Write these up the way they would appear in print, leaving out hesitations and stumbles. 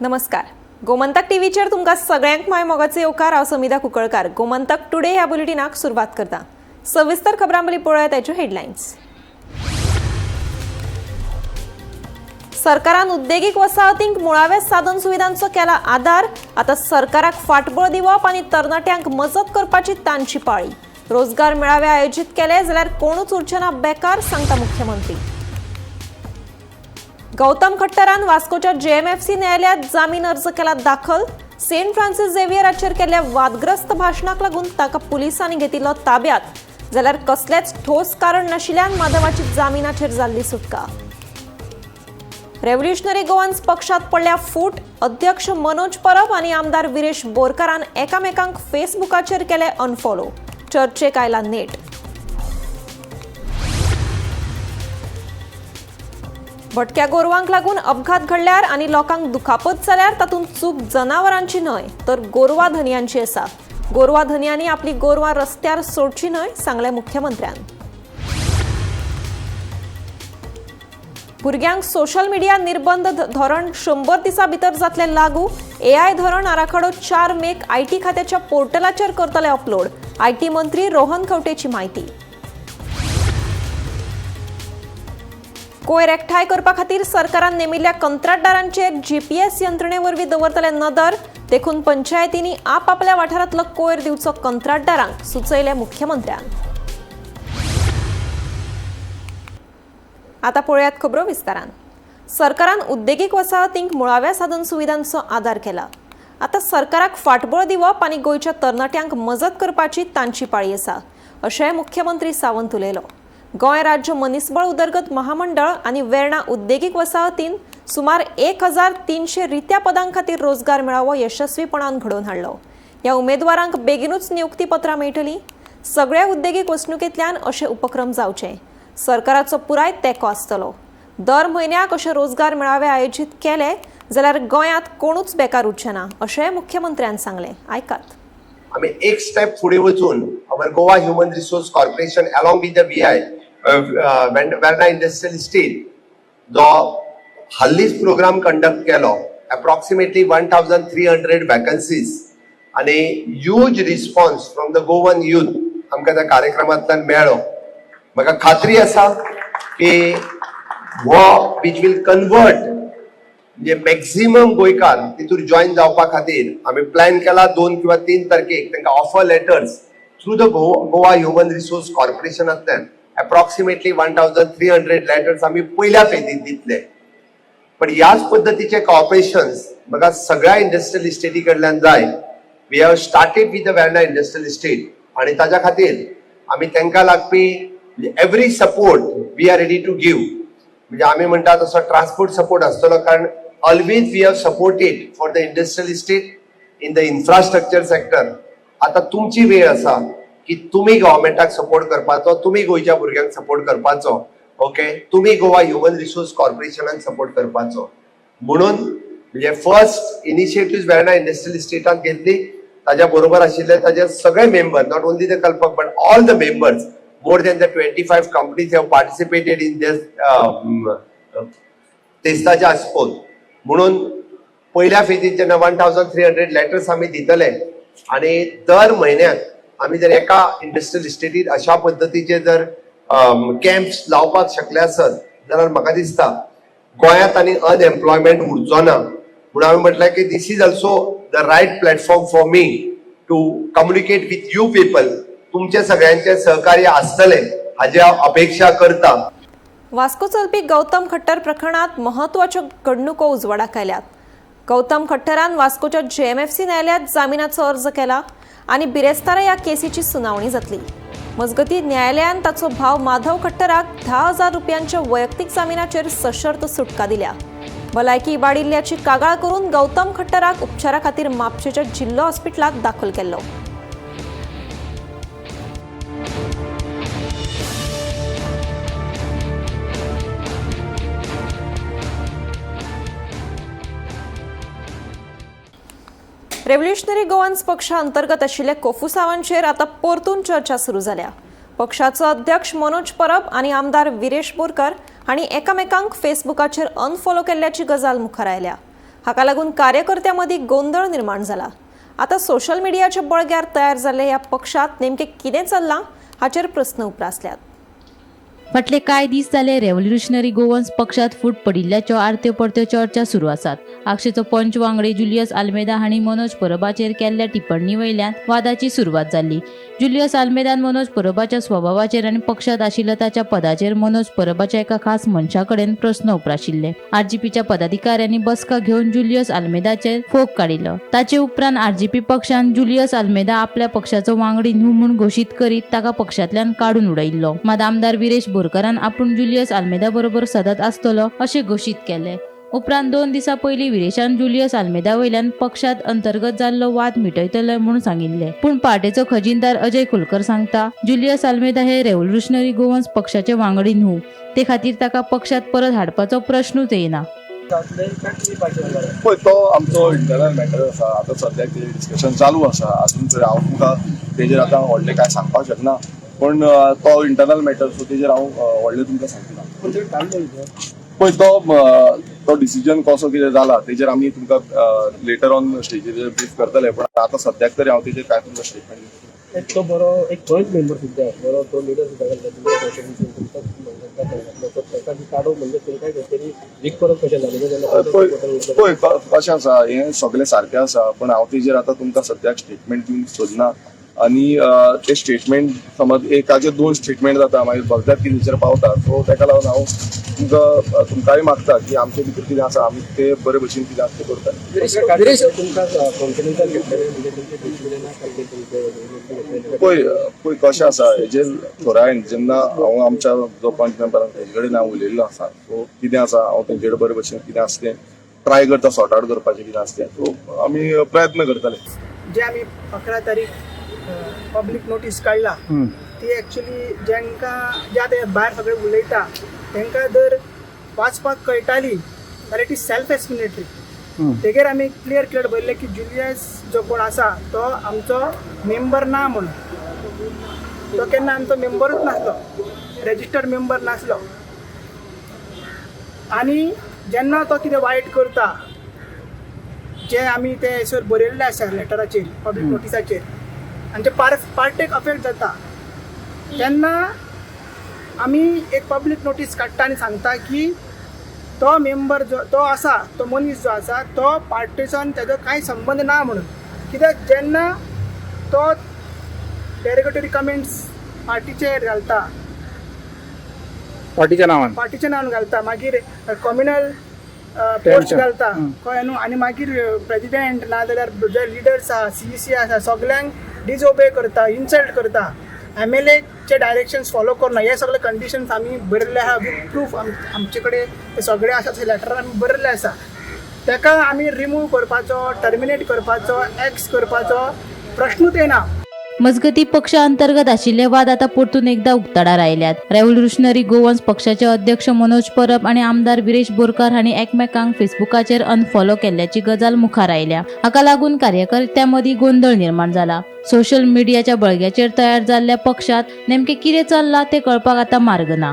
नमस्कार, गोमंतक टीव्हीचेर तुमकां सगळ्यांक माय मोगाचो येवकार. हांव समिधा कुंकळकार. गोमंतक टुडे ह्या बुलेटिनाक सुरवात करता. सविस्तर खबरां पयलीं पळोवया ताच्यो हेडलायन्स. सरकारान उद्देगीक वसाहतींक मुळाव्या साधन सुविधांचो केला आदार. आता सरकाराक फाटबळ दिवप आनी तरणाट्यांक मजत करपाची तांची पाळी. रोजगार मेळावे आयोजीत केले जाल्यार कोणूच उरचे ना बेकार, सांगता मुख्यमंत्री. गौतम खट्टरान वास्कोच्या जेएमएफसी न्यायालयात जामीन अर्ज केला दाखल. सेंट फ्रान्सिस झेवियराचेर केल्ल्या वादग्रस्त भाशणाक लागून ताका पुलिसांनी घेतिल्लो ताब्यात. जाल्यार कसलेंच ठोस कारण नाशिल्ल्यान माधवाची जामिनाचेर जाल्ली सुटका. रेव्होल्युशनरी गोवन्स पक्षात पडल्या फूट. अध्यक्ष मनोज परब आनी आमदार विरेश बोरकारान एकामेकांक फेसबुकाचेर केले अनफॉलो. चर्चेक आयला नेट. भटक्या गोरवांक लागून अपघात घडल्यार आनी लोकांक दुखापत जाल्यार तातूंत चूक जनावरांची न्हय तर गोरवां धनयांची आसा. गोरवां धनयांनी आपली गोरवां रस्त्यार सोडची न्हय, सांगलें मुख्यमंत्र्यान. भुरग्यांक सोशल मिडिया निर्बंध धोरण 100 दिसां भितर जातलें लागू. एआय धोरण आराखडो 4 मेक IT खात्याच्या पोर्टलाचेर करतले अपलोड. IT मंत्री रोहन खंवटेची म्हायती. कोयर एकठांय करपा खातीर सरकारान नेमिल्ल्या कंत्राटदारांचेर जीपीएस यंत्रणे वरवीं दवरतले नदर. देखून पंचायतींनी आपापल्या वाठारांतलो कोयर दिवचो कंत्राटदारांक, सुचयलें मुख्यमंत्र्यान. आता पळोवयात खबरो विस्तारान. सरकारान उद्देगीक वसाहतींक मुळाव्या साधन सुविधांचो आदार केला. आता सरकाराक फाटबळ दिवप आनी गोंयच्या तरणाट्यांक मजत करपाची तांची पाळी आसा, अशेंय मुख्यमंत्री सावंत उलयलो. गोंय राज्य मनीसबळ उदरगत महामंडळ आनी वेर्णा उद्देगीक वसाहतीन सुमार 1300 रित्या पदां खातीर रोजगार मेळावो यशस्वीपणान घडोवन हाडलो. ह्या उमेदवारांक बेगिनूच नियुक्ती पत्रां मेळटलीं. सगळ्या उद्देगीक वसणुकेंतल्यान अशे उपक्रम जावचे. सरकाराचो पुराय तेंको आसतलो. दर म्हयन्याक अशे रोजगार मेळावे आयोजीत केले जाल्यार गोंयांत कोणूच बेकार उरचे ना, अशेंय मुख्यमंत्र्यान सांगलें. आयकात. आमी एक स्टेप फुडें वचून our Goa Human Resource Corporation along with the VI Verna Industrial Estate जो हाल्लीच प्रोग्राम कंडक्ट केलो, approximately 1300 vacancies आनी huge response from the Goan youth आमकां त्या कार्यक्रमांतल्यान मेळ्ळो. म्हाका खात्री आसा की हो which will convert म्हणजे मॅक्झिमम गोंयकार तितूर जॉईन जावपा खातीर आमी प्लॅन केला. 2 किंवा 3 तारखेक तांकां offer letters through the Goa Human Resource कॉर्पोरेशनांतल्यान approximately 1300 letters आमी पयल्या फेजीत दितले. पण ह्याच पद्दतीचे कॉपरेशन्स म्हाका सगळ्या इंडस्ट्रियल इस्टेटी कडल्यान जाय. We have started with the Verna Industrial Estate आनी ताज्या खातीर आमी तांकां लागपी every support we are ready to give. म्हणजे आमी म्हणटा तसो ट्रान्सपोर्ट सपोर्ट आसतलो, कारण always we have supported for the industrial estate in the infrastructure sector. आता तुमची वेळ आसा की तुमी गव्हर्मेंटाक सपोर्ट करपाचो, तुमी गोंयच्या भुरग्यांक सपोर्ट करपाचो, ओके, तुमी गोवा ह्युमन रिसोर्स कॉर्पोरेशनाक सपोर्ट करपाचो. म्हणून म्हणजे फर्स्ट इनिशिएटीव वेर्णा इंडस्ट्रियल इस्टेटान घेतली. ताज्या बरोबर आशिल्ले ताजे सगळे member, not only the Kalpak but all the members, more than the 25 companies have participated in this तेस्ताच्या आस्पोत. म्हणून पयल्या फेजीत जेन्ना 1300 लेटर्स आमी दितले आनी दर म्हयन्याक आमी जर एका इंडस्ट्रियल इस्टेटीत अशा पद्दतीचे जर कॅम्प्स लावपाक शकले आसत जाल्यार म्हाका दिसता गोंयांत आनी अनएम्प्लॉयमेंट उरचो ना. म्हणून हांवें म्हटलें की this is also the right platform for me to communicate with you people. तुमचे सगळ्यांचे सहकार्य आसतलें हाजी हांव अपेक्षा करता. वास्को चलपी गौतम खट्टर प्रकरणात महत्वाच्यो घडणुको उजवाडाक आयल्यात. गौतम खट्टरान वास्कोच्या जेएमएफसी न्यायालयात जामिनाचो अर्ज केला आनी बिरेस्तारा ह्या केसीची सुनावणी जातली. मजगतीं न्यायालयान ताचो भाव माधव खट्टराक 10,000 रुपयांच्या वैयक्तीक जामिनाचेर सशर्त सुटका दिल्या. भलायकी इबाडिल्ल्याची कागाळ करून गौतम खट्टराक उपचारा खातीर म्हापशेच्या जिल्लो हॉस्पिटलात दाखल केल्लो. रेव्होल्युशनरी गोवन्स पक्षा अंतर्गत आशिल्ले कोफुसावांचेर आतां परतून चर्चा सुरू जाल्या. पक्षाचो अध्यक्ष मनोज परब आनी आमदार विरेश बोरकर हांणी एकामेकांक फेसबुकाचेर अनफॉलो केल्ल्याची गजाल मुखार आयल्या. हाका लागून कार्यकर्त्यां मदीं गोंदळ निर्माण जाला. आतां सोशल मिडियाच्या बळग्यार तयार जाल्ल्या ह्या पक्षांत नेमकें कितें चल्लां हाचेर प्रस्न उप्रासल्यात. फाटले कांय दीस जाले रेव्होल्युशनरी गोवन्स पक्षात फूट पडिल्ल्याच्यो आरत्यो परत्यो चर्चा सुरू आसात. आगशेचो पंच वांगडी जुलियस आल्मेदा हांणी मनोज परबाचेर केल्ल्या टिप्पणी वयल्यान वादाची सुरवात जाल्ली. जुलियस आल्मेदान मनोज परबाच्या स्वभावाचेर आनी पक्षांत आशिल्ल्या ताच्या पदाचेर मनोज परबाच्या एका खास मनशा कडेन प्रस्न उप्राशिल्ले. आरजीपीच्या पदाधिकाऱ्यांनी बसका घेवन जुलियस आल्मेदाचेर फोग काडिल्लो. ताचे उपरांत आरजीपी पक्षान जुलियस आल्मेदा आपल्या पक्षाचो वांगडी न्हू म्हूण घोशीत करीत ताका पक्षांतल्यान काडून उडयिल्लो. मात आमदार विरेश बोरकारान आपूण जुलियस आल्मेदा बरोबर सदांच आसतलो अशें घोशीत केलें. उपरांत 2 दिसां पयलीं विरेशान जुलियस आल्मेदा वयल्यान पक्षांत अंतर्गत जाल्लो वाद मिटयतले म्हूण सांगिल्लें. पूण पार्टेचो खजिनदार अजय खोलकर सांगता, जुलियस आल्मेदा हे रेव्होल्युशनरी गोवन्स पक्षाचे वांगडी न्हू, ते खातीर ताका पक्षांत परत हाडपाचो प्रश्नूच येना. पळय, तो आमचो इंटरनल मॅटर आसा. आतां सद्याक तेजेर डिस्कशन चालू आसा. अजून तरी हांव तुमकां तेजेर आतां व्हडलें कांय सांगपाक शकना, पण तो इंटरनल मॅटर, सो तेजेर हांव व्हडलें तुमकां सांगना. पळय, तो डिसिजन कसो कितें जाला तेजेर आमी तुमकां लेटर ऑन स्टेजीर ब्रीफ करतले, पण आतां सद्याक तरी हांव तेजेर कांय तुमकां स्टेटमेंट एक तो बरो एक पंच मेंबर सुद्दां बरो तो लिडर सुद्दां ताका काडून म्हणजे तुमकां खंय वीक करप कशें जालें? पळय कशें आसा, हें सगळें सारकें आसा, पण हांव तेजेर आतां तुमकां सद्याक स्टेटमेंट दिवंक सोदना. आनी ते स्टेटमेंट समज एकाचे 2 स्टेटमेंट जाता, मागीर भलत्याच कितें पावता. सो ताका लागून हांव तुमकां तुमकांय मागता की आमचे भितर कितें आसा आमी ते बरे भशेन कितें आसा तें करता. पळय पळय कशें आसा हेजेर थोड्या जेन्ना हांव आमच्या जो पंच मेंबर आसा तेजे कडेन हांव उलयल्लो आसा. सो कितें आसा हांव तेंचे कडेन बरे भशेन कितें आसा तें ट्राय करता सॉर्ट आवट करपाचें कितें आसा तें. सो आमी प्रयत्न करतले. जे आमी 11 तारीख पब्लीक नोटीस काडला ती एक्चुली जेंकां जे आतां भायर सगळे उलयता तांकां जर वाचपाक कळटाली जाल्यार it is self explanatory. तेगेर आमी क्लियर क्लियर बरयलें की जुलियस जो कोण आसा तो आमचो मेंबर ना म्हणून. तो केन्ना आमचो मेंबरूच नासलो, रेजिस्टर्ड मेंबर नासलो. आनी जेन्ना तो कितें वायट करता जे आमी ते हेसर बरयल्ले आसा लेटराचेर पब्लीक नोटिसाचेर आनी ते पार्टेक अफेक्ट जाता तेन्ना आमी एक पब्लीक नोटीस काडटा आनी सांगता की तो मेंबर जो तो आसा तो मनीस जो आसा तो पार्टेसान तेजो कांय संबंद ना म्हणून. कित्याक जेन्ना तो डेरोगेटरी कमेंट्स पार्टीचेर घालता, पार्टीच्या नावान पार्टीच्या नांवान घालता, मागीर कम्युनल पोस्ट घालता, कळ्ळें न्हू. आनी मागीर प्रेजिडेंट ना जाल्यार जे लिडर्स आसा, सीईसी आसा, सगल्यांक डिजओबे करता, इन्सल्ट करता, एमएलएचे डायरेक्शन्स फॉलो करना. हे सगळे कंडिशन्स आमी बरयल्ले आसा विथ प्रूफ. आमचे कडेन ते सगळे आसा, ते लेटर आमी बरयल्ले आसा. ताका आमी रिमूव करपाचो, टर्मिनेट करपाचो, एक्स करपाचो प्रश्नूच येना. मजगती पक्षा अंतर्गत आशिल्ले वाद आता परतून एकदा उक्ताडार आयल्यात. रेव्होल्युशनरी गोवन्स पक्षाचे अध्यक्ष मनोज परब आनी आमदार विरेश बोरकार हांणी एकमेकांक फेसबुकाचेर अनफॉलो केल्ल्याची गजाल मुखार आयल्या. हाका लागून कार्यकर्त्यां मदीं गोंदळ निर्माण जाला. सोशल मिडियाच्या बळग्याचेर तयार जाल्ल्या पक्षात नेमकें कितें चल्लां तें कळपाक आतां मार्ग ना.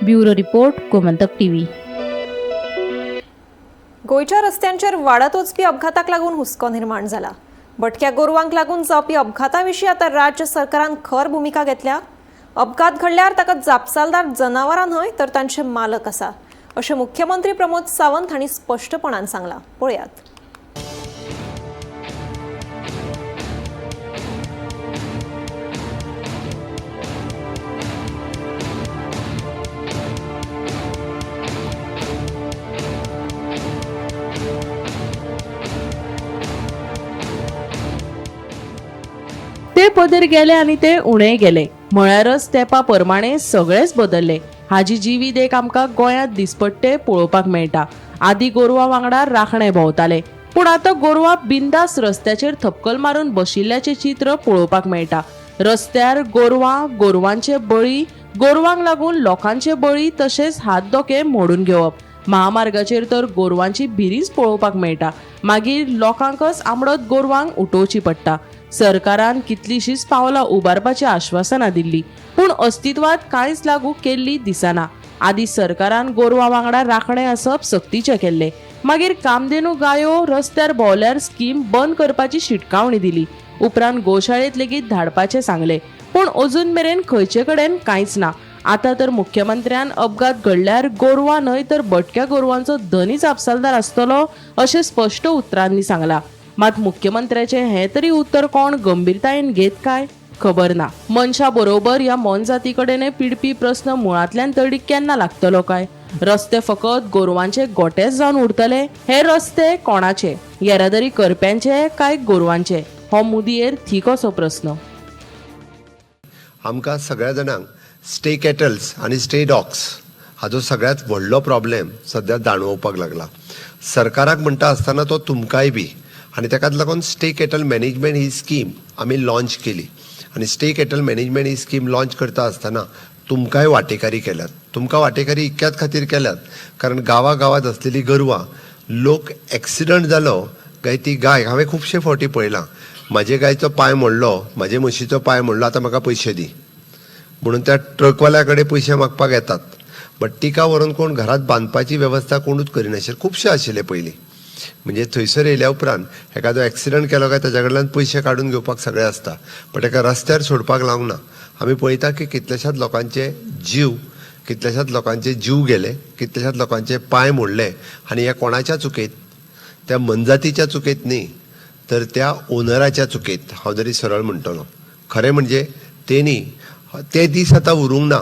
Bureau report, Gomantak TV. गोंयच्या रस्त्यांचेर वाडत वचपी अपघाताक लागून हुस्को निर्माण जाला. भटक्या गोरवांक लागून जावपी अपघाता विशीं आतां राज्य सरकारान खर भुमिका घेतल्या. अपघात घडल्यार ताका जापसालदार जनावरां न्हय तर तांचे मालक आसा अशें मुख्यमंत्री प्रमोद सावंत हांणी स्पश्टपणान सांगलां. पळयात. ते पदर गेले आनी ते उणें गेले म्हळ्यारच तेपा परमाणे सगळेच बदल्ले. हाजी जिवी देख आमकां गोंयांत दिसपट्टे पळोवपाक मेळटा. आदी गोरवां वांगडा राखणे भोंवताले, पूण आतां गोरवां बिंदास रस्त्याचेर थपकल मारून बशिल्ल्याचें चित्र पळोवपाक मेळटा. रस्त्यार गोरवां, गोरवांचे बळी, गोरवांक लागून लोकांचे बळी, तशेंच हात दोके मोडून घेवप. महामार्गाचेर तर गोरवांची भिरींच पळोवपाक मेळटा. मागीर लोकांकच आमडत गोरवांक उठोवची पडटा. सरकारान कितलीशीच पावलां उबारपाची आश्वासनां दिल्ली, पूण अस्तित्वात कांयच लागू केल्ली दिसना. आदी सरकारान गोरवां वांगडा राखणे आसप सक्तीचें केल्लें. मागीर कामधेनू गायो रस्त्यार भोंवल्यार स्कीम बंद करपाची शिटकावणी दिली. उपरांत गोशाळेंत लेगीत धाडपाचें सांगलें, पूण अजून मेरेन खंयचे कडेन कांयच ना. आतां तर मुख्यमंत्र्यान अपघात घडल्यार गोरवां न्हय तर भटक्या गोरवांचो धनी जापसालदार आसतलो अशें स्पश्ट उतरांनी सांगलां. मात मुख्यमंत्र्याचें हें तरी उत्तर कोण गंभीरतायेन घेत काय खबर ना. मनशा बरोबर ह्या मोनजाती कडेनय पिडपी प्रस्न मुळांतल्यान तडीक केन्ना लागतलो काय? रस्ते फकत गोरवांचे गोटेच जावन उरतले? हे रस्ते कोणाचे? येरादारी करप्यांचे काय गोरवांचे? हो मुदयेर थीक असो प्रस्न. आमकां सगळ्या जाणांक स्टे कॅटल्स आनी स्टे डॉग्स हाजो सगळ्यांत व्हडलो प्रॉब्लेम सद्या जाणवपाक लागला. सरकाराक म्हणटा आसतना तो तुमकांय बी, आनी ताकाच लागून स्टे कॅटल मॅनेजमेंट ही स्कीम आमी लॉन्च केली. आनी स्टे कॅटल मॅनेजमेंट ही स्कीम लॉन्च करता आसतना तुमकांय वांटेकारी केल्यात. तुमकां वांटेकारी इतक्याच खातीर केल्यात कारण गांवा गांवांत आसलेली गोरवां, लोक एक्सिडंट जालो काय ती गाय, हांवें खुबशे फावटी पळयलां, म्हाजे गायचो पांय मोडलो, म्हाजे म्हशीचो पांय मोडलो, आतां म्हाका पयशे दी म्हणून त्या ट्रकवाल्या कडेन पयशे मागपाक येतात. बट तिका व्हरून कोण घरात बांदपाची वेवस्था कोणूच करिनाशिल्ले. खुबशे आशिल्ले पयलीं. म्हणजे थंयसर येयल्या उपरांत एखादो एक्सिडंट केलो काय ताच्या कडल्यान पयशे काडून घेवपाक सगळें आसता, बट ताका रस्त्यार सोडपाक लावंक ना. आमी पळयता की कितल्याशाच लोकांचे जीव गेले, कितल्याशाच लोकांचे पांय मोडले. आनी ह्या कोणाच्या चुकेत? त्या मनजातीच्या चुकेत न्ही, तर त्या ओनराच्या चुकेत, हांव तरी सरळ म्हणटलो. खरें म्हणजे तेणी ते दीस आतां उरूंक ना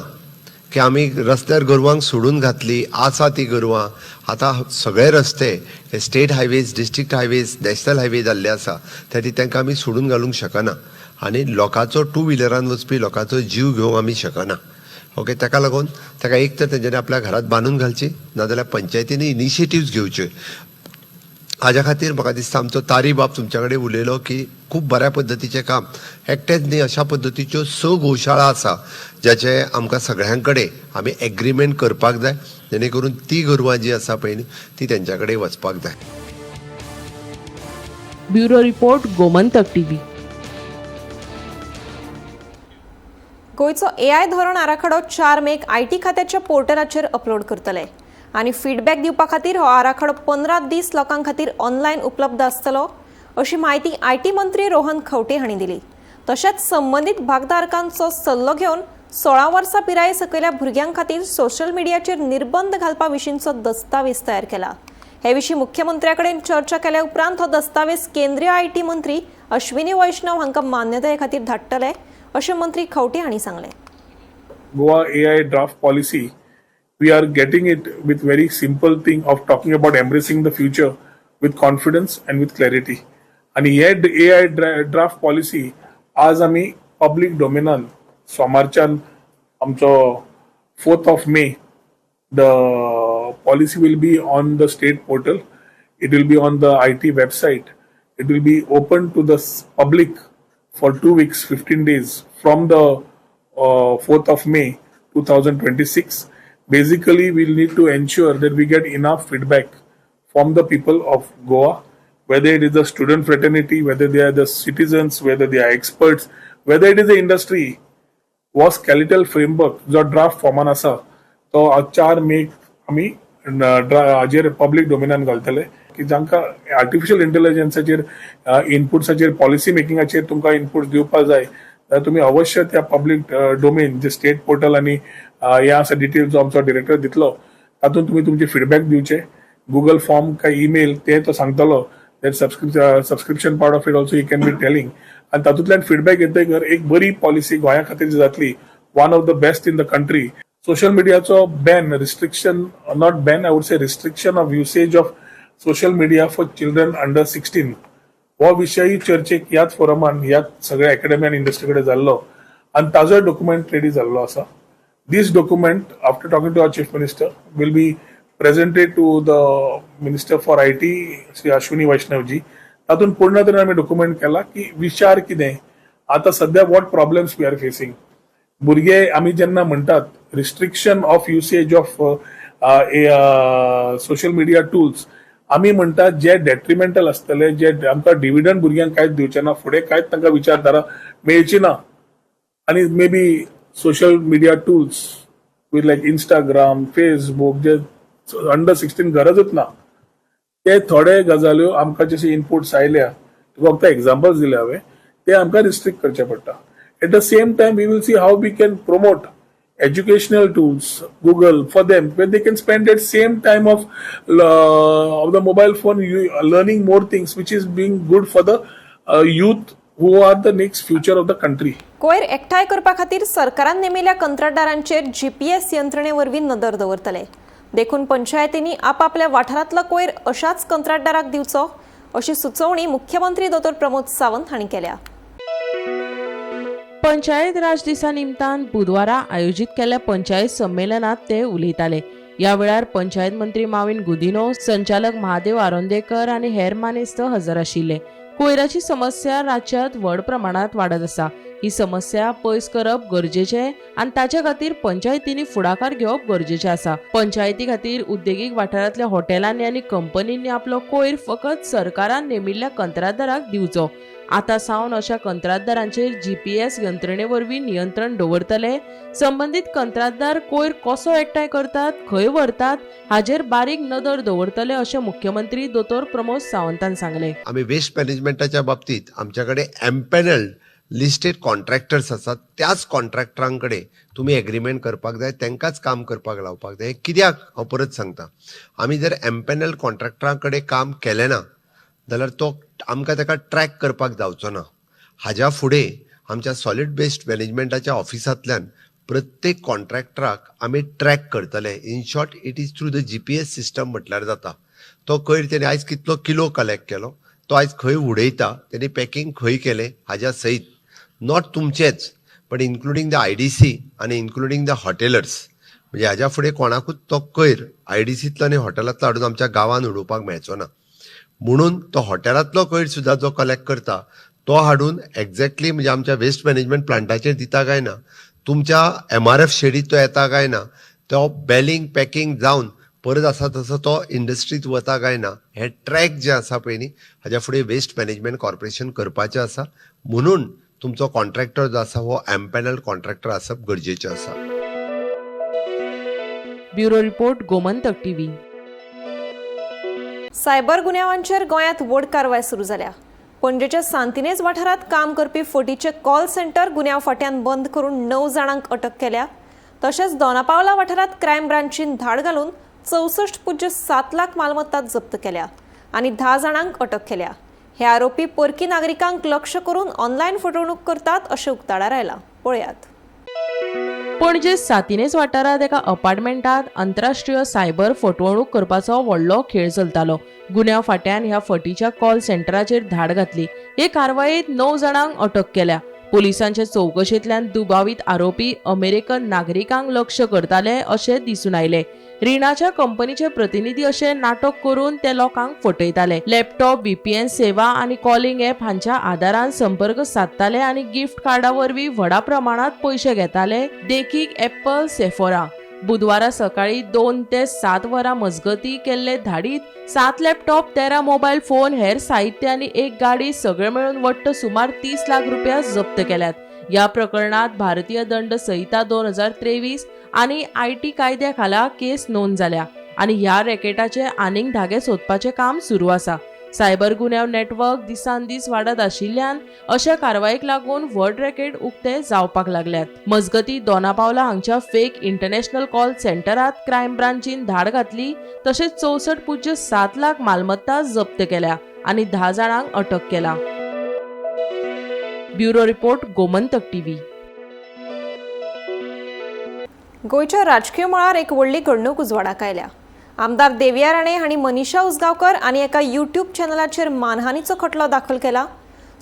की आमी रस्त्यार गोरवांक सोडून घातली आसा ती गोरवां. आतां सगळे रस्ते हे state highways, district highways, national highway जाल्ले आसा. त्या खातीर तांकां आमी सोडून घालूंक शकना आनी लोकांचो, टू व्हिलरान वचपी लोकांचो जीव घेवंक आमी शकना. ओके, ताका लागून ताका एक तर तेंच्यांनी आपल्या घरात बांदून घालची, नाजाल्यार पंचायतींनी इनिशिएटिव्स घेवच्यो. हाज्या खातीर म्हाका दिसता आमचो तारी बाब तुमच्या कडेन उलयलो की खूब बऱ्या पद्दतीचें काम, एकटेच न्ही, अशा पद्दतीच्यो स गोशाळा आसा ज्याचे आमकां सगळ्यां कडेन आमी एग्रीमेंट करपाक जाय, जेणे करून ती गोरवां जी आसा पळय न्ही, ती तेंच्या कडेन वचपाक जाय. Bureau report, Gomantak TV. गोंयचो एआय धोरण आराखडो 4 मेक IT खात्याच्या पोर्टलाचेर अपलोड करतले आनी फिडबॅक दिवपा खातीर हो आराखडो 15 दीस लोकां खातीर ऑनलायन उपलब्ध आसतलो अशी म्हायती IT मंत्री रोहन खंवटे हांणी दिली. तशेंच संबंदीत भागधारकांचो सल्लो घेवन 16 वर्सां पिराये सकयल्या भुरग्यां खातीर सोशल मिडियाचेर निर्बंध घालपा विशींचो दस्तावेज तयार केला. हे विशीं मुख्यमंत्र्या कडेन चर्चा केल्या उपरांत हो दस्तावेज केंद्रीय IT मंत्री अश्विनी वैष्णव हांकां मान्यताये खातीर धाडटले अशें मंत्री खंवटे हांणी सांगलें. Goa AI draft policy, we are getting it with very simple thing of talking about embracing the future with confidence and with clarity. आणि हे एआय ड्राफ्ट पॉलिसी आज आमी पब्लीक डोमेनान सोमारच्यान आमचो 4th of May, the policy will be on the state portal, it will be on the IT website, it will be open to the public for 2 weeks, 15 days from the 4th of May 2026. Basically, we'll need to ensure that we get enough feedback from the people of Goa, whether it is the student fraternity, whether they are the citizens, whether they are experts, whether it is the industry. हो skeletal framework जो draft फॉर्मान आसा तो 4 मेक आमी हाजेर public डोमेनान घालतले की जांकां artificial इंटेलिजन्साचेर इनपुट्साचेर, policy मेकिंगाचेर तुमकां इनपुट्स दिवपाक जाय जाल्यार तुमी अवश्य त्या पब्लीक डोमेन जे स्टेट पोर्टल आनी हे आसा, डिटेल्स जो आमचो डिरेक्टर दितलो, तातूंत तुमी तुमचे फिडबॅक दिवचे. गुगल फॉर्म काय ईमेल ते तो सांगतलो, that subscription part of it also you can be telling. आनी तातूंतल्यान फिडबॅक येतकर एक बरी पॉलिसी गोंया खातीर जी जातली, one of the best in the country. Social मिडियाचो ban, restriction, not ban, I would say restriction of usage of social media for children under 16, हो विशयी चर्चेक ह्याच फोरमान, ह्याच सगळ्या अकॅडमी आनी इंडस्ट्री कडेन जाल्लो आनी ताजोय डॉक्युमेंट रेडी जाल्लो आसा. This document, after talking to our Chief Minister, will be presented to the Minister for IT, Shri Ashwini Vaishnav ji. तातूंत पूर्ण तरेन आमी डॉक्युमेंट केला की विचार कितें, आता सध्या what problems we are facing. भुरगे, आमी जेन्ना म्हणटात restriction of usage of social media tools, आमी म्हणटात जे डेट्रिमेंटल आसतले, जे आमकां डिविडंड भुरग्यांक कांयच दिवचे ना, फुडें कांयच तांकां विचारधारा मेळची ना. आणि may be social media tools with like Instagram, Facebook, J under 16 गरजच ना. ते थोडे गजाल्यो आमकां जशे इनपुट्स आयल्या, तुका फक्त एग्जाम्पल्स दिले हांवें, ते आमकां रिस्ट्रिक्ट करचे पडटा. At the same time we will see how we can promote educational tools, Google for them, where they can spend that same time of the mobile phone learning more things, which is being good for the youth who are the next future of the country. कोयर एकठांय करपा खातीर सरकारान नेमिल्ल्या कंत्राटदारांचेर GPS यंत्रणे वरवीं नदर दवरतले. देखून पंचायतींनी आपापल्या वाठारांतलो कोयर अशाच कंत्राटदाराक दिवचो अशी सुचोवणी मुख्यमंत्री दोतोर प्रमोद सावंत हांणी केल्या. पंचायत राज दिसा निमतान बुधवारा आयोजीत केल्ल्या पंचायत संमेलनात ते उलयताले. ह्या वेळार पंचायत मंत्री माविन गुदिनो, संचालक महादेव आरोंदेकर आनी हेर मानेस्त हजर आशिल्ले. कोयराची समस्या राज्यांत व्हड प्रमाणात वाडत आसा. ही समस्या पयस करप गरजेचें आनी ताचे खातीर पंचायतींनी फुडाकार घेवप गरजेचें आसा. पंचायती खातीर उद्देगीक वाठारांतल्या हॉटेलांनी आनी कंपनींनी आपलो कोयर फकत सरकारान नेमिल्ल्या कंत्राटदाराक दिवचो. आतां सावन अशा कंत्राटदारांचेर जीपीएस यंत्रणे वरवीं नियंत्रण दवरतले. संबंदीत कंत्राटदार कोयर कसो एकठांय करतात, खंय व्हरतात हाजेर बारीक नदर दवरतले अशें मुख्यमंत्री दोतोर प्रमोद सावंतान सांगलें. आमी वेस्ट मॅनेजमेंटाच्या बाबतीत आमच्या कडेन एम्पॅनल्ड लिस्टेड कॉन्ट्रॅक्टर्स आसात. त्याच कॉन्ट्रॅक्टरां कडेन तुमी एग्रीमेंट करपाक जाय, तांकांच काम करपाक लावपाक जाय. कित्याक हांव परत सांगता, आमी जर एम्पॅनल्ड कॉन्ट्रॅक्टरां कडेन काम केलें ना जाल्यार तो आमकां ताका ट्रॅक करपाक जावचो ना. हाज्या फुडें आमच्या सॉलीड वेस्ट मॅनेजमेंटाच्या ऑफिसांतल्यान प्रत्येक कॉन्ट्रॅक्टराक आमी ट्रॅक करतले. In short, it is through the GPS system म्हटल्यार जाता. तो कोयर तेणी आयज कितलो किलो कलेक्ट केलो, तो आयज खंय उडयता, तेणी पॅकींग खंय केलें, हाज्या सयत not तुमचेच but including the IDC आनी इन्क्लुडींग the हॉटेलर्स. म्हणजे हाज्या फुडें कोणाकूच तो कोयर आयडीसींतलो आनी हॉटेलांतलो हाडून आमच्या गांवांत उडोवपाक मेळचो ना. म्हणून तो हॉटेलांतलो कोयर सुद्दां जो कलेक्ट करता तो हाडून एक्झॅक्टली म्हणजे आमच्या वेस्ट मॅनेजमेंट प्लांटाचेर दिता काय ना, तुमच्या एमआरएफ शेडीत तो येता काय ना, तो बेलिंग पॅकिंग जावन परत आसा तसो तो इंडस्ट्रीत वता काय ना, हे ट्रॅक जे आसा पळय न्ही, हाज्या फुडें वेस्ट मॅनेजमेंट कॉर्पोरेशन करपाचें आसा. म्हणून तुमचो कॉन्ट्रॅक्टर जो आसा हो एम्पॅनल कॉन्ट्रॅक्टर आसप गरजेचें आसा. Bureau report, Gomantak TV. Cyber गुन्यांवांचेर गोंयांत व्हड कारवाय सुरू जाल्या. पणजेच्या सांतिनेज वाठारांत काम करपी फटीचे कॉल सेंटर गुन्यांव फांट्यान बंद करून 9 जाणांक अटक केल्या. तशेंच दोनापावला वाठारांत क्रायम ब्रांचीन धाड घालून 64.7 लाख मालमत्ता जप्त केल्या आनी 10 जाणांक अटक केल्या. हे आरोपी परकी नागरिकांक लक्ष करून ऑनलायन फटवणूक करतात अशें उक्ताडार आयलां. पळयात. पणजे सांतिनेज वाठारांत एका अपार्टमेंटात आंतरराष्ट्रीय सायबर फटवणूक करपाचो व्हडलो खेळ चलतालो. गुन्यांव फांट्यान ह्या फटीच्या कॉल सेंटराचेर धाड घातली. हे कारवायेंत 9 जाणांक अटक केल्या. पोलिसांचे चवकशेंतल्यान दुबावीत आरोपी अमेरिकन नागरिकांक लक्ष करताले अशें दिसून आयलें. रिणाच्या कंपनीचे प्रतिनिधी अशें नाटक करून ते लोकांक फटयताले. लॅपटॉप, व्हीपीएन सेवा आनी कॉलिंग ॲप हांच्या आदारान संपर्क सादताले आनी गिफ्ट कार्डा वरवीं व्हडा प्रमाणात पयशे घेताले, देखीक ॲपल, सेफोरा. बुधवारा सकाळी 2 ते 7 वरां मजगती केल्ले धाडीत 7 लॅपटॉप, 13 मोबायल फोन, हेर साहित्य आनी एक गाडी सगळे मेळून वट्ट सुमार 30 लाख रुपया जप्त केल्यात. ह्या प्रकरणात भारतीय दंड संहिता 2023 आनी IT कायद्या खाला केस नोंद जाल्या आनी ह्या रॅकेटाचे आनीक धागे सोदपाचें काम सुरू आसा. सायबर गुन्यांव नेटवर्क दिसान दीस वाडत आशिल्ल्यान अशा कारवायेक लागून व्हड रॅकेट उक्ते जावपाक लागल्यात. मजगती दोनापावला हांगच्या फेक इंटरनॅशनल कॉल सेंटरात क्रायम ब्रांचीन धाड घातली. तशेंच 64.7 लाख मालमत्ता जप्त केल्या आनी 10 जाणांक अटक केला. Bureau report, Gomantak TV. गोंयच्या राजकीय मळार एक व्हडली घडणूक उजवाडाक आयल्या. आमदार देविया राणे हांणी मनीषा उसगांवकर आनी एका यूट्यूब चॅनलाचेर मानहानीचो खटलो दाखल केला.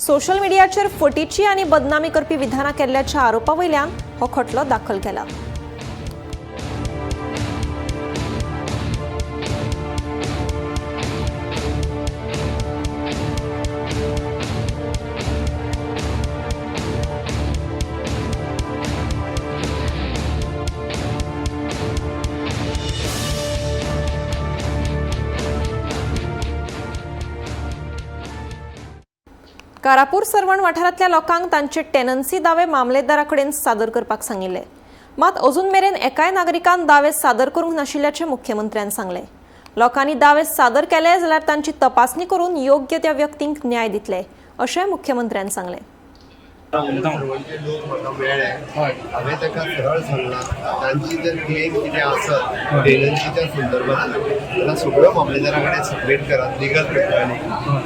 सोशल मिडियाचेर फटीची आनी बदनामी करपी विधानां केल्ल्याच्या आरोपा वयल्यान हो खटलो दाखल केला. कारापूर सर्वण वाठारांतल्या लोकांक तांचे टेनन्सी दावे मामलेदारा कडेन सादर करपाक सांगिल्ले. मात अजून मेरेन एकाय नागरिकान दावे सादर करूंक नाशिल्ल्याचें मुख्यमंत्र्यान सांगलें. लोकांनी दावे सादर केले जाल्यार तांची तपासणी करून योग्य त्या व्यक्तींक न्याय दितले अशें मुख्यमंत्र्यान सांगलें. सर्वंटे लोक म्हाका मेळ्ळे, हांवें ताका सरळ सांगलां, तांची जर क्लेम कितें आसत टेनन्सीच्या संदर्भात जाल्यार सगळ्यो मामलेदारा कडेन सबमीट करात लिगल पेपरांनी.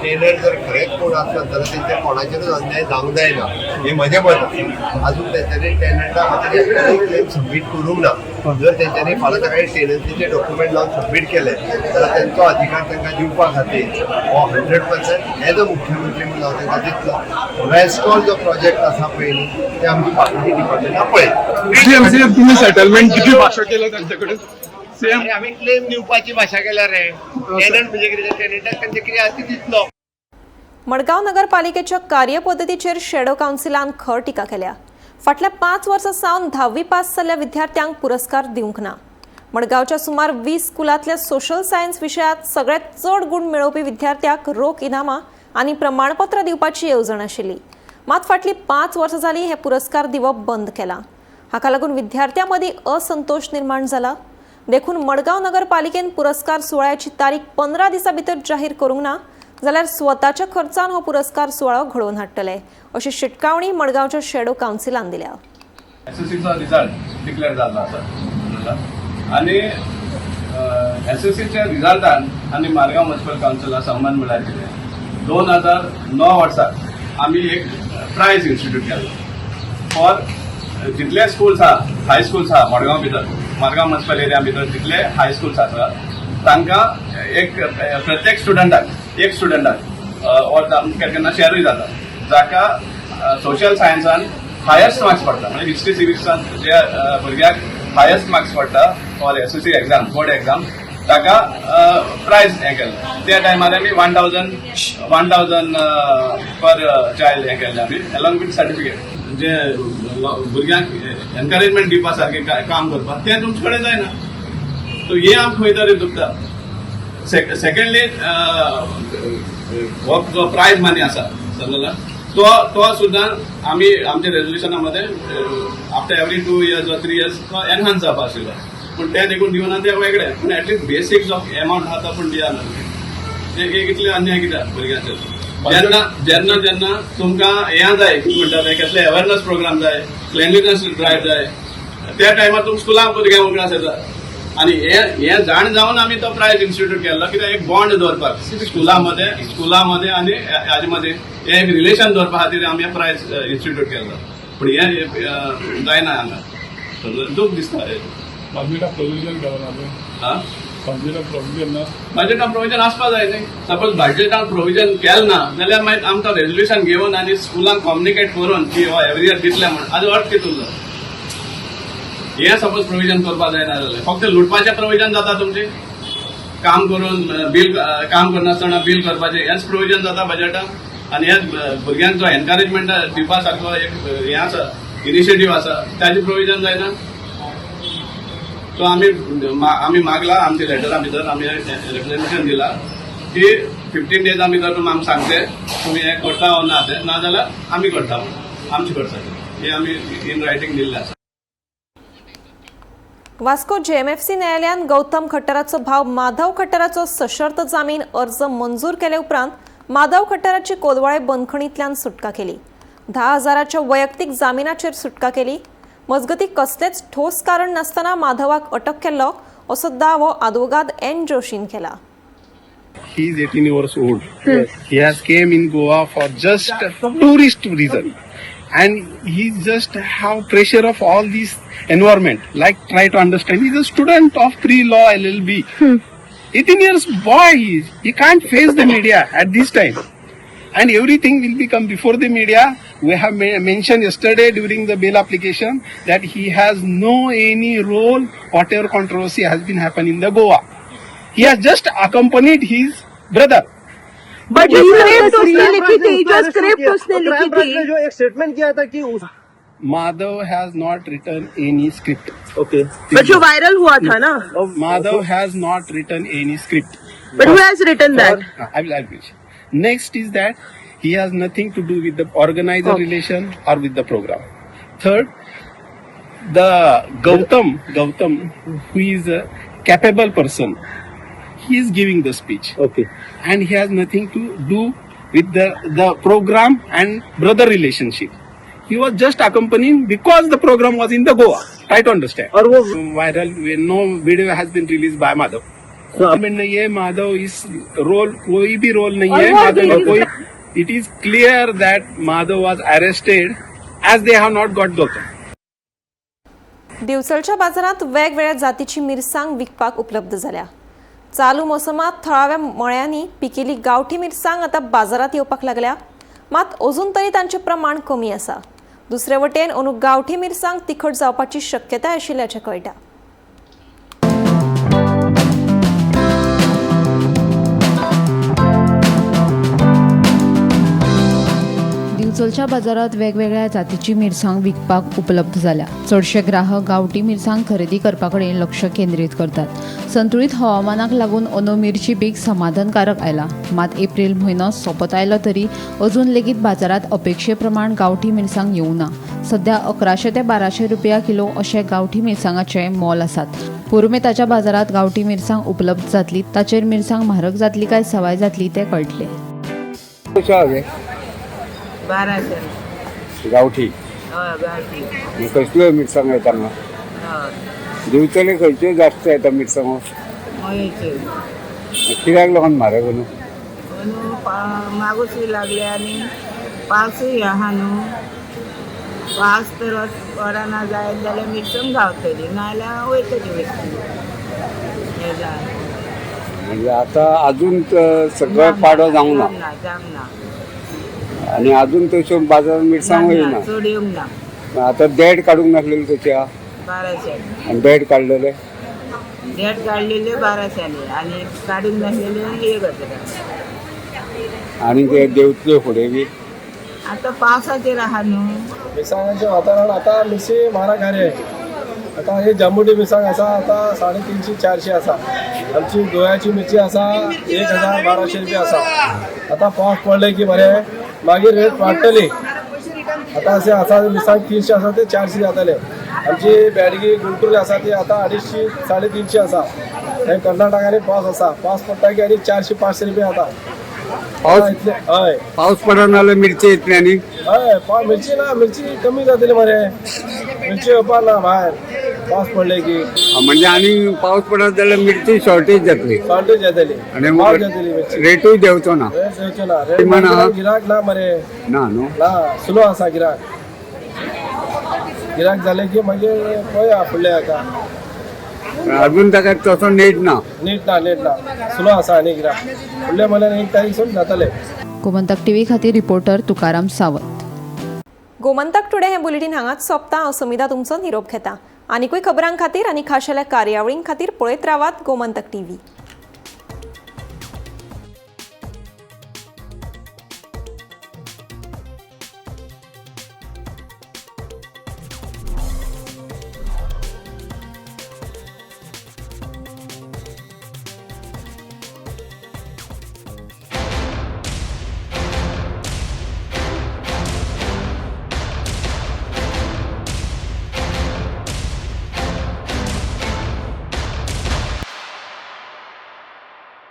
टेनंट जर खरेंच कोण आसत जाल्यार तेंच्या कोणाचेरूच अन्याय जावंक जायना हें म्हजें मत आसा. अजून तेंच्यांनी टेनंटा खातीर एकट्यानूय क्लेम सबमीट करूंक ना. जर तेंच्यांनी फाल्यां सकाळी टेनन्सीचे डॉक्युमेंट लावन सबमीट केले जाल्यार तेंचो अधिकार तांकां दिवपा खातीर हो 100% एज अ मुख्यमंत्री म्हणून हांव तांकां दितलो. वेस्टॉल जो प्रोजेक्ट आसा पळय न्ही, ते आमची बाकीची डिपार्टमेंटां पळयत. तुम्ही सेटलमेंट किती भाषा केलं त्यांच्याकडे सेम? अरे, आमी क्लेम दिवपाची भाशा केल्या रे. टेनंट म्हणजे कितें, टेनंटाक तेंचे कितें आसा ती दितलो. मडगांव नगरपालिकेच्या कार्यपद्दतीचेर शेडो कावन्सिलान खर टिका केल्या. फाटल्या 5 वर्सां सावन 10वी पास जाल्ल्या विद्यार्थ्यांक पुरस्कार दिवंक ना. मडगांवच्या सुमार 20 स्कुलांतल्या सोशल सायन्स विशयांत सगळ्यांत चड गूण मेळोवपी विद्यार्थ्याक रोख इनामां आनी प्रमाणपत्र दिवपाची येवजण आशिल्ली. मात फाटलीं 5 वर्सां जालीं हे पुरस्कार दिवप बंद केलां. हाका लागून विद्यार्थ्यां मदीं असंतोश निर्माण जाला. देखून मडगांव नगरपालिकेन पुरस्कार सुवाळ्याची तारीख 15 दिसां भितर जाहीर करूंक ना जाल्यार स्वताच्या खर्चान हो पुरस्कार सुवाळो घडोवन हाडटले अशी शिटकावणी मडगांवच्या शेडो कावन्सिलान दिल्या. एसएससीचो रिजल्ट डिक्लेअर जाल्लो आसा आनी एसएससीच्या रिजल्टान आनी मारगांव म्युनिसिपल कावन्सिला संबंद म्हळ्यार कितें, 2009 वर्सा आमी एक प्रायज इन्स्टिट्यूट केल्लो फॉर जितले स्कुल्स आहा, हाय स्कुल्स आहा मडगांव भितर, मारगांव म्युनिसिपल एरिया भितर जितले हाय स्कुल्स आसा तांकां एक प्रत्येक स्टुडंटाक, एक स्टुडंटाक ऑर केन्ना शेरूय जाता, जाका सोशल सायन्सान हायस्ट मार्क्स पडटा, म्हणजे हिस्ट्री सिविक्सान जे भुरग्याक हायस्ट मार्क्स पडटा for SSC exam, board exam, ताका प्रायज हें केल्लें. त्या टायमार आमी 1,000 पर चायल्ड हें केल्लें आमी अलॉंग विथ सर्टिफिकेट. जे भुरग्यांक एनकरेजमेंट दिवपा सारकें काम करपाक तें तुमचे कडेन जायना. सो हें आमकां खंय तरी दुखता. सेकंडली, हो जो प्रायज मनी आसा, समजला, तो तो सुद्दां आमी आमच्या रेजोल्युशना मध्ये आफ्टर एवरी 2 इयर्स वा 3 इयर्स तो एनहान्स जावपा आशिल्लो, पूण तें देखून दिवना तें वेगळें, पूण एटलिस्ट बेसीक जो एमावंट आहा तो पूण दिया न्हू. ते कितले अन्याय कित्याक भुरग्यांचेर? जेन्ना जेन्ना जेन्ना तुमकां हें जाय, कितें म्हणटा तें, कसले अवेरनस प्रोग्राम जाय, क्लिनलीनेस ड्रायव्ह जाय, त्या टायमार तुमकां स्कुलांक भुरग्यांक उगडास येता. आनी हे हे जाण जावन आमी तो प्रायज इन्स्टिट्यूट केल्लो, कित्याक एक बॉन्ड दवरपाक स्कुलां मदें आनी हाजे मदें हे एक रिलेशन दवरपा खातीर आमी हे प्रायज इन्स्टिट्यूट केल्लो, पूण हें जायना हांगा. दूख दिसता. बजेटा प्रोविजन केला ना? हा. बजेटा प्रोविजन ना. बजेटान प्रोविजन आसपा जाय न्ही. सपोज बजेटान प्रोविजन केलें ना जाल्यार मागीर आमकां रेजोल्युशन घेवन आनी स्कुलांक कम्युनिकेट करून की हो एवरी इयर दितले म्हण हाजो अर्थ कितें उरलो? हें सपोज प्रोविजन करपा जायना जाल्यार फक्त लुटपाचें प्रोविजन जाता तुमचें. काम करून बील, काम करनासतना बील करपाचें हेंच प्रोविजन जाता बजेटान. आनी हेच भुरग्यांक जो एनकरेजमेंट दिवपा सारको एक हें आसा, इनिशिएटीव आसा, ताजें प्रोविजन जायना. सो आमी मागला, आमच्या लेटरा भितर आमी रिप्रेझेंटेशन दिला की 15 डेजा भितर तुमी आमकां सांगचे तुमी हें करता वो ना तें, नाजाल्यार आमी करता म्हणून आमचे खर्चाचेर. हें आमी इन रायटींग दिल्लें आसा. वास्को जेएमएफसी न्यायालयान गौतम खट्टराचो भाव माधव खट्टराचो सशर्त जामीन अर्ज मंजूर केले उपरांत माधव खट्टराची कोलवाळे बंदखणींतल्यान सुटका केली. 10,000च्या वैयक्तीक जामिनाचेर सुटका केली. मजगती, कसलेच ठोस कारण नासतना माधवाक अटक केल्लो असो दावो आदवोगाद एन जोशीन केला. He is 18 years old. He has came in Goa for just tourist reason, and he just have pressure of all this environment. Like, try to understand. He's a student of pre-law LLB. 18 years boy he is. He can't face the media at this time. And everything will become before the media. We have mentioned yesterday during the bail application that he has no any role, whatever controversy has been happening in the Goa. He has just accompanied his brother. But script उसने लिखी थी, जो script उसने लिखी थी. जो एक statement किया था कि उस Madhav has not written any script. Okay. But जो वायरल हुआ था ना. Madhav has not written any script. But who has written that? I will. Next is that he has nothing to do with the organizer relation or with the program. Third, the Gautam, who is a capable person, He is giving the speech. Okay. And he has nothing to do with the program and brother relationship. He was just accompanying because the program was in the Goa. Try to understand. और वो Viral, no video has been released by Madhav. Government नहीं है माधव, इस role कोई भी role नहीं है माधव का कोई. It is clear that Madhav was arrested as they have not got Gautam. दिवचलच्या बाजारात वेगवेगळ्या जातीची मिरसांग विकपाक उपलब्ध जाल्या. चालू मोसमात थळाव्या मळ्यांनी पिकिल्ली गांवठी मिरसांग आतां बाजारात येवपाक लागल्या, मात अजून तरी तांचें प्रमाण कमी आसा. दुसरे वटेन अंदू गांवठी मिरसांग तिखट जावपाची शक्यताय आशिल्ल्याचें कळटा. दिवचलच्या बाजारात वेगवेगळ्या जातीची मिरसांग विकपाक उपलब्ध जाल्या. चडशे ग्राहक गांवठी मिरसांग खरेदी करपा कडेन लक्ष केंद्रीत करतात. संतुळीत हवामानाक लागून अंदू मिरची पीक समाधानकारक आयला. मात एप्रील म्हयनो सोंपत आयलो तरी अजून लेगीत बाजारात अपेक्षे प्रमाण गांवठी मिरसांग येवंक ना. सध्या 1100 ते 1200 रुपया किलो अशे गांवठी मिरसांगाचे मोल आसात. पुरुमेताच्या बाजारात गांवठी मिरसांग उपलब्ध जातली, ताचेर मिरसांग म्हारग जातली काय सवाय जातली तें कळटलें. 1200 गावठी. हय गावठी. कसल्यो मिरसांग येता हांगा? हय. दिवचले खंयच्यो जास्त येता मिरसांगो? मयेच्यो. कित्याक लागून म्हारग न्हू? न्हू मागूसूय लागले आनी पावसूय आहा न्हू. पावस तर पडना जायत जाल्यार मिरसांग गावतली, नाजाल्यार वयतली बेश्टी. हें जालें. म्हणजे आतां अजून सगळो पाडो जावंक ना. जावंक ना. आनी अजून तश्यो बाजारात मिरसांगो येयना. चड येवंक ना. आतां देड काडूंक नासलेले तशे 1200. आनी देड काडलेले? देड काडलेले 1200 आनी काडूंक नासलेले 1000. आनी ते देंवतले फुडें बी आतां पावसाचेर आहा न्हू. मिरसांगाचें वातावरण आतां मिरची म्हारग आहे. आतां ही जांबुटी मिरसांग आसा आतां 350 400 आसा. आमची गोव्याची मिरची आसा 1000 1200 रुपया आसा. आतां पावस पडले की बरें मागीर रेट वाडटली. आतां अशें आसा मिरसांग 300 आसा ते 400 जातले. आमची बेडगी गुंटूर आसा ती आतां 250 350 आसा. हे कर्नाटकांनी पावस आसा, पावस पडटा की आनी 400 500 रुपया जाता. पावस हय पावस पडना जाल्यार मिरची येतली आनी? हय मिरची ना, मिरची कमी जातली मरे. मिरची येवपा ना भायर पावस पडले की. म्हणजे आनी पावस पडत जाल्यार मिरची शॉर्टेज जातली. शॉर्टेज जातली आनी रेटूय देंवचो ना. रेट देंवचो ना. रेट गिराक ना मरे. ना न्हू ना, स्लो आसा गिराक. गिराक जाले की मागीर पळया फुडले हाका. अजून ताका तसो नेट ना. नेट ना, नेट ना, स्लो आसा आनी गिराक. फुडल्या म्हयन्यान 1 तारीख सून जातले. गोमंतक टीव्ही खातीर रिपोर्टर तुकाराम सावंत. गोमंतक टुडे हे बुलेटीन हांगाच सोंपता. हांव समिता तुमचो निरोप घेता. आनीकूय खबरां खातीर आनी खाशेल्या कार्यावळीं खातीर पळयत रावात गोमंतक टीव्ही.